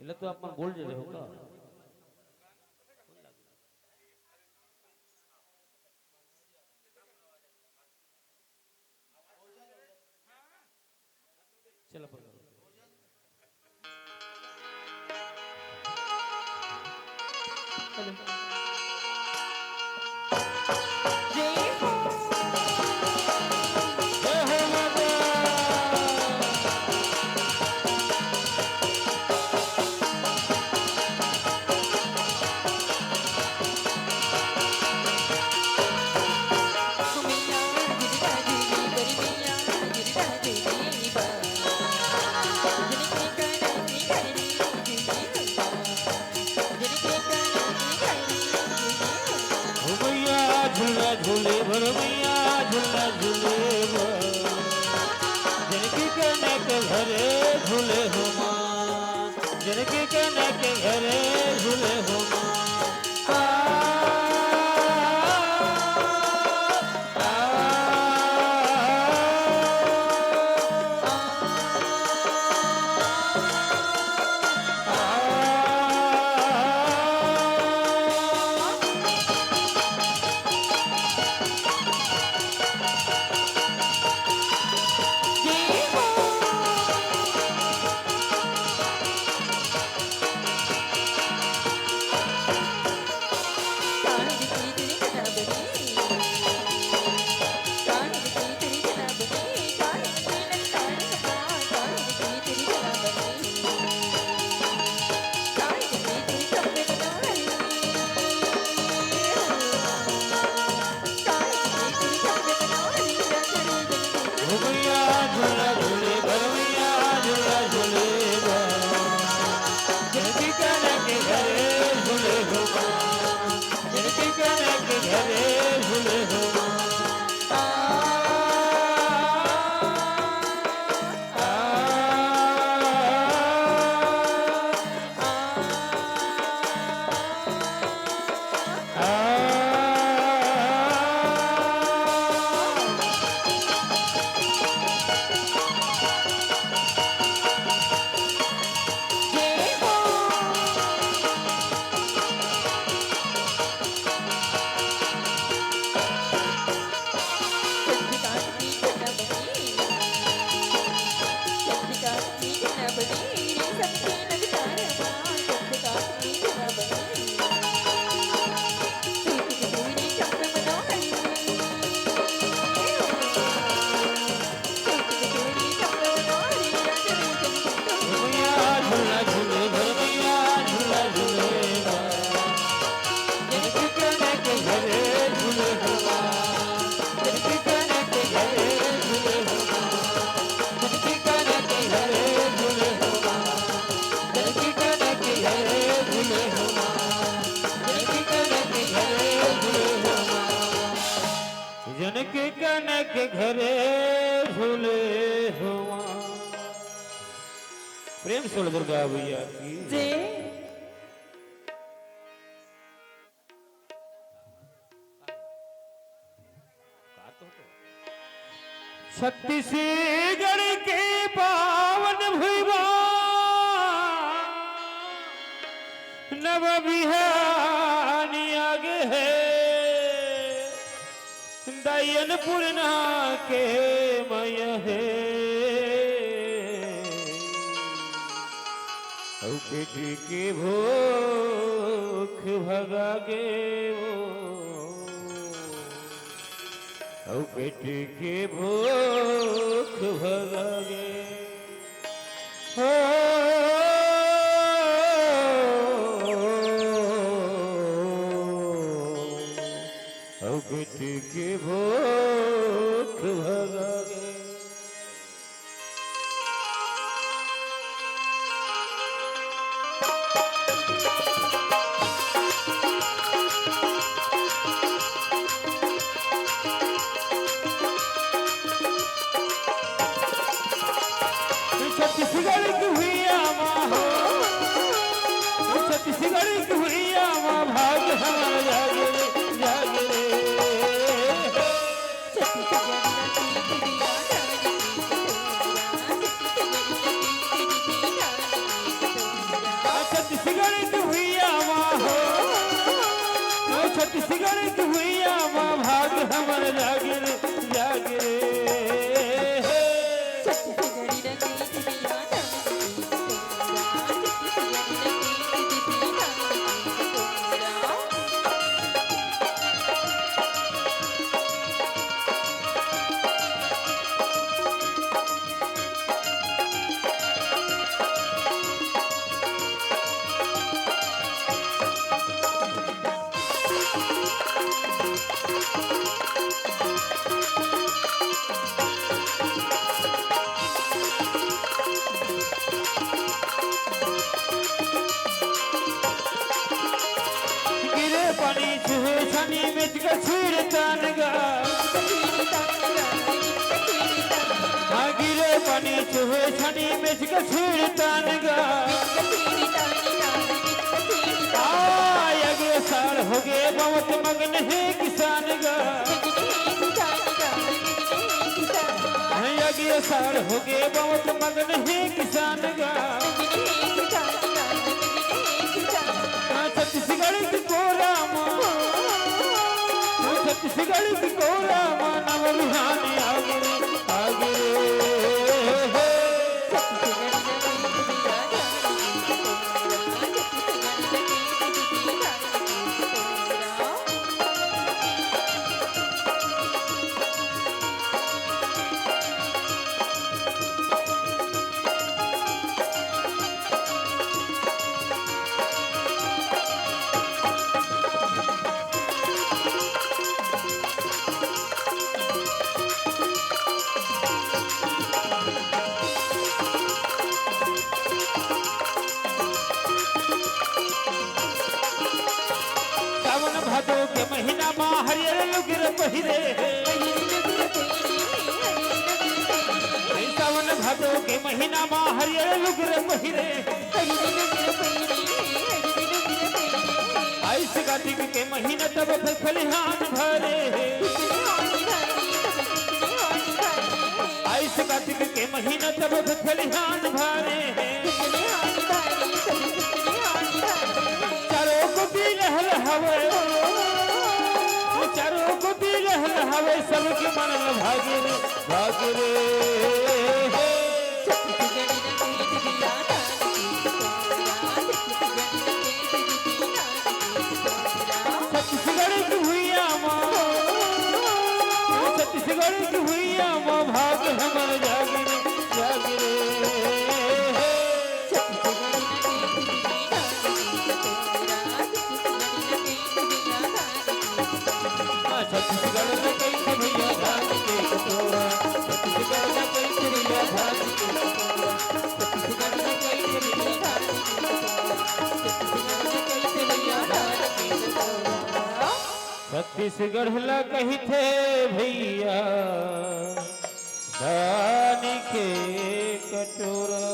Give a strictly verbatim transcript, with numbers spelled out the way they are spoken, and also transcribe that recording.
एला तो आप मन बोल दे रहे हो का? चल अपन करो। ओ मैया झूला झूले बर, मैया झूला झूले बर, जनकी कन्या के घरे झूले हो माँ, जनकी कन्या के घरे झूले हो माँ। आ, आ, आ, जनक कनक घरे झूले हो माँ। प्रेम से बोल दुर्गा मैया की। जय। छत्तीसगढ़ के पावन भुइँवा नवा बिहानी आगे हे। दाई अन्नपूर्णा के मया हे। अउ पेट के भूख भगा गे वो, अउ पेट के भूख भगा गे। हो, अउ पेट के भूख भगा गे। छत्तीसगढ़ की भुइयाँ माँ हो, छत्तीसगढ़ की भुइयाँ माँ, भाग हमार जागे रे, जागे रे। भुइयां मा भाग हमर जागे रे, जागे रे। गिरे पानी छुहे छानी में कछुर तान गा। हाँ, गिरे पानी छुहे छानी में कछुर तान गा। आ, अगले साल होगे बवत मगन हे किसान गा। हाँ, अगले साल होगे बवत मगन हे किसान गा। हाँ, छत्तीसगढ़ के कोरा मा, हाँ, छत्तीसगढ़ के कोरा मा नव बिहान आगे रे, आगे रे। सावन भादो के महीना मा हरियर लुगरा पहिरे हे। सावन भादो के महीना मा हरियर लुगरा पहिरे। आइस कार्तिक के महीना तब खलिहान भरे हे। आइस कार्तिक के महीना तब खलिहान भरे हे। चारों कोती लहलहावे, चारों कोती लहलहावे, सबके मन भागे रे, भागे रे। छत्तीसगढ़ के भुइयां मा, छत्तीसगढ़ के भुइयां मा भाग हमर जागे रे, जागे रे। छत्तीसगढ़ में कइसे भैया धान के कटोरा, छत्तीसगढ़ में कइसे भैया धान के कटोरा, छत्तीसगढ़ में कइसे भैया धान के कटोरा, छत्तीसगढ़ में कइसे भैया धान के कटोरा। छत्तीसगढ़ ला कहिथे भैया धान के कटोरा।